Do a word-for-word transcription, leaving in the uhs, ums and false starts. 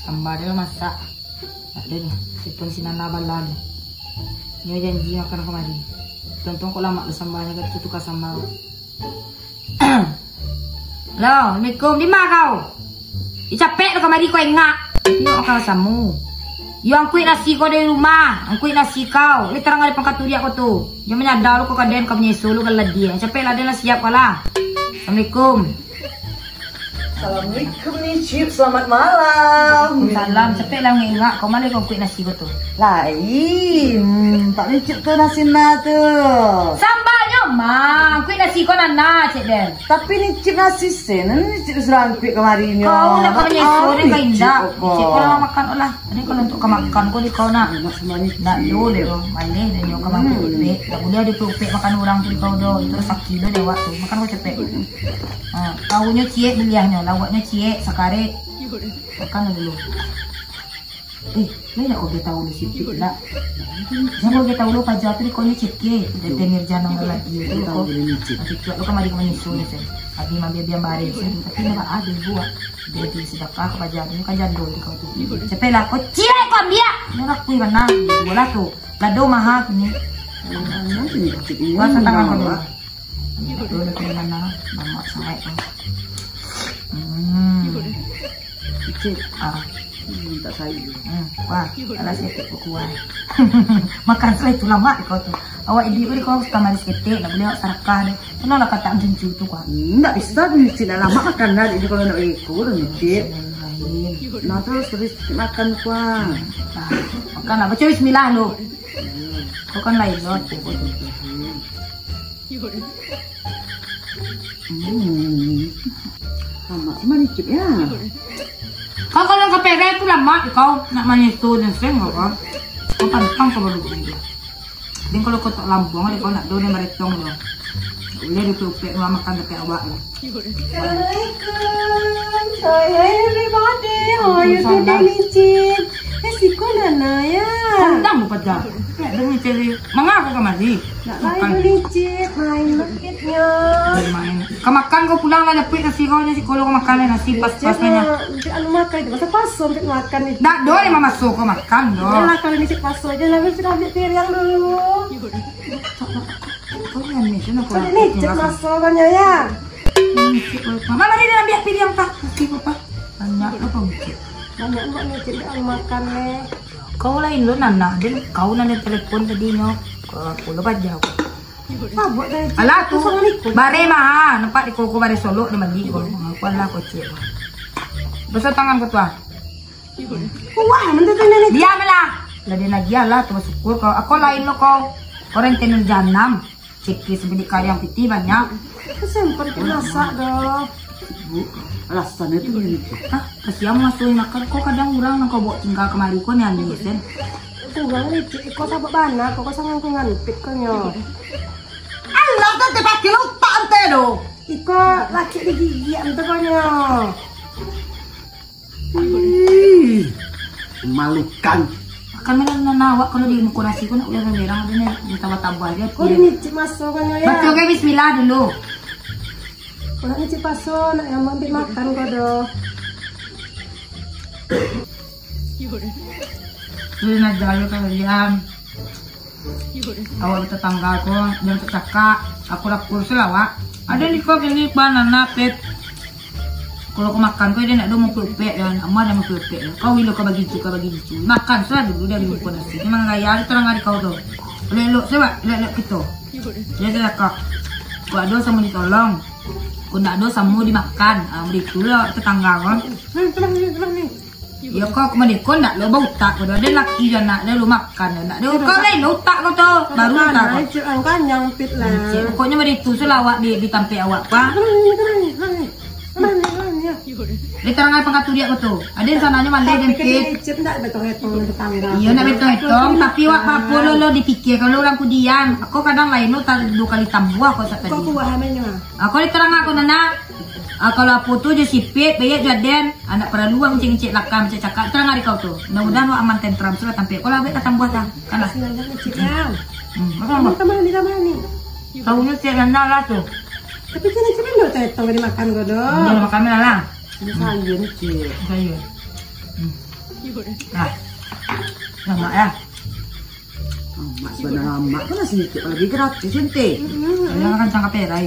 Samba den lah masak. Nak den, telepon si Nana bala ni. Nyo janji makan kamari. Tonton kok lamak lah sambanyo, ka tu tukar samba. Halo, assalamualaikum. Di ma kau? Ih, capek tu kamari kau ingak. Tengok kau samo. Yo, angkuik nasi kau dari rumah. Angkuik nasi kau. Lai tarang ari pangka turiak kau tu. Jan manyada lu kau ka den, kau manyeso lu ka ladia. Capek lah den lah siap kau lah. Assalamualaikum. Assalamualaikum, Nicip, selamat malam. Salam, capek lah ingak. Kau ma lai kau angkuik nasi kau tu. Lain, Pak Nicip tu nasi na tu. Sambanyo ma, angkuik nasi kau Nana, cek den. Tapi Nicip nasi sen, Nicip suruah angkuik kamari nyo. Kau nak kau manyeso den ka indak. Nicip kau lah makan lah. Ado kalau untuak ka makan kau di kau nak. Nak dulu deh, oh. Maleh deh nyo ka makan upek. Tak buliah di upek makan urang tu di kau doh. Itu rasaki doh deh awak tu. Makan kau capek. Ha, taunyo ciek biliahnyo, lauaknyo ciek, sakarek. Makan dulu. Eh, lai nak kau tahu ni sikit nak. Jan kau tahu lo paja tu di kau ni cekek. Dia tenir janang lagi tu kau. Cuak lo kamari kau manyeso ni sen. Abi mambia-bia bareh sen. Tapi nak ada buat. Jadi sedekah ka paja tu kan jando di kau tu. Capek lah kau ciek kau ambiak. Nak aku mana? Bola tu. Lado maha tu ni. Kuasa tangan kau dulu. Ini betul dari mana? Mamak sangat tu. Hmm. Kecil. Ah. Hmm, tak sayur. Hmm. Wah, alas etek kuat. Makan selai tu lamak kau tu. Awak idiot ni kau suka manis ketek, nak boleh awak sarakah ni. Kenal lah katak gincu tu kau. Hmm, tak bisa tu Nicip nak lamak makan dah. Ini kalau nak ikut tu Nicip. Lain. Nah, terus terus makan kau. Ah, makan lah. Baca bismillah lu. Kau kan lain lo. Hmm. Lamak, cuma dikit ya. Kau kalau ka perek tu lamak, kau nak manyeso dan seng kau. Kau pantang kau baru dia. Dan kalau kau tak lampuang, dia kau nak do dia maretong dia. Boleh dia upek-upek rumah makan tapi awak lah. Assalamualaikum. Hai, hai, everybody. How are you today, Nicip? Eh, siko Nana ya. Kandang lu paja. Nak demi cari. Manga aku kamari. Nak lain Nicip, main marketnya. Main. Kau makan kau pulang lah, dapik nasi kau ni, siko lo kau makan lah nasi pas-pas nyo. Nicip anu makan itu, masa paso Nicip makan ni. Nak do ni mamaso kau makan do. Yalah, kalau Nicip paso aja, lah, sudah ambil piring dulu. Kau ni aneh, sana kau. Kau ni Nicip paso banyak ya. Mama ni dia ambil piring tah. Nasi apa? Banyak apa Nicip? Banyak buat Nicip dah makan ni. Kau lain lo Nana, den kau nan telepon tadi nyo. Kau pulo paja kau. Mabuk dah. Alah tu. Assalamualaikum. Bare mah, nampak di koko bare solok di mandi kau. Ngakuan lah kocek. Dosa tangan kau tu ah. Wah, menteri tu nenek. Diam lah. Lah dia lagi alah tu bersyukur kau. Aku lain lo kau. Kau rentenir janam. Cekis bidik kariang piti banyak. Kesian pergi masak doh. Sibuk. Alasan itu ni. Hah? Kasihan masuk makan. Kok kadang urang nang kau bawa tinggal kamari kau ni aneh sen. Kurang licik. Kau sabuk bana. Kau sangat kau ngampit kau nyo. Alah, tante pakai lo utak ante doh. Iko laki digigit ante kau nyo. Ih, memalukan. Makan makan nan awak kalau di muko nasi ko nak udah merah ada ni ditambah-tambah dia. Kau ni cik masuk kan ya? Betul ke bismillah dulu. Kau nak ni cik paso nak yang ambil makan kau doh. Sudah nak jalan kalian. Awak batatangga ko, jan tacakak. Aku lapor se lah awak. Ado ni ko kini banana pet. Kalau kau makan ko, dia nak do mukul pet dan ama dah mukul pet. Kau ilo kau bagi cu, kau bagi cu. Makan se lah dulu dari muko nasi. Memang gaya tu orang ari kau tu. Elok-elok se wak, elok-elok kito. Dia tacakak. Kau ado samo ditolong. Kau ndak ado samo dimakan. Ah, begitu lah tetangga ko. Hmm, telah ni, telah ni. Yo, kau kemana kau ndak lo bautak kau dah. Ada laki jo anak dah lo makan dah. Ndak ada kau lain lo utak kau tu. Baru utak kau. Cik, ang kanyang pit lah. Cik, pokoknya mari tu selawak di, di tampek awak, Pak. Tenang, tenang, tenang. Tenang, tenang, ya. Dia terang apa kata dia kau tu? Ada yang sananya malah dan pit. Cik, ndak betong-betong tetangga. Iya, ndak betong-betong, tapi wak apa lo, lo dipikir kalau orang kudian. Aku kadang lain lo tak dua kali tambah kau sak tadi. Kau kuah namanya. Aku diterang aku nana. Ah, kalau apo tu jo sipit, baiak jo aden, ah, ndak paralu ngecek-ngecek lakang, ngecek cakak, terang ari kau tu. Mudah-mudahan wak aman tentram, sudah tampek. Kalau abek ka tambuah tah, kan lah. Senang banget, Cik, ya. Hmm, makan apa? Tambah ni, tambah ni. Tahunya siap nanda lah tu. Tapi kena cuma dua tetong tadi makan kau dah. Dia makan mana lah? Ini sayur ni, Cik. Sayur. Hmm. Nah, nah, Mak, ya. Oh, Mak, sebenarnya Mak tu masih sedikit lagi gratis nanti. Jangan kencang kaperai.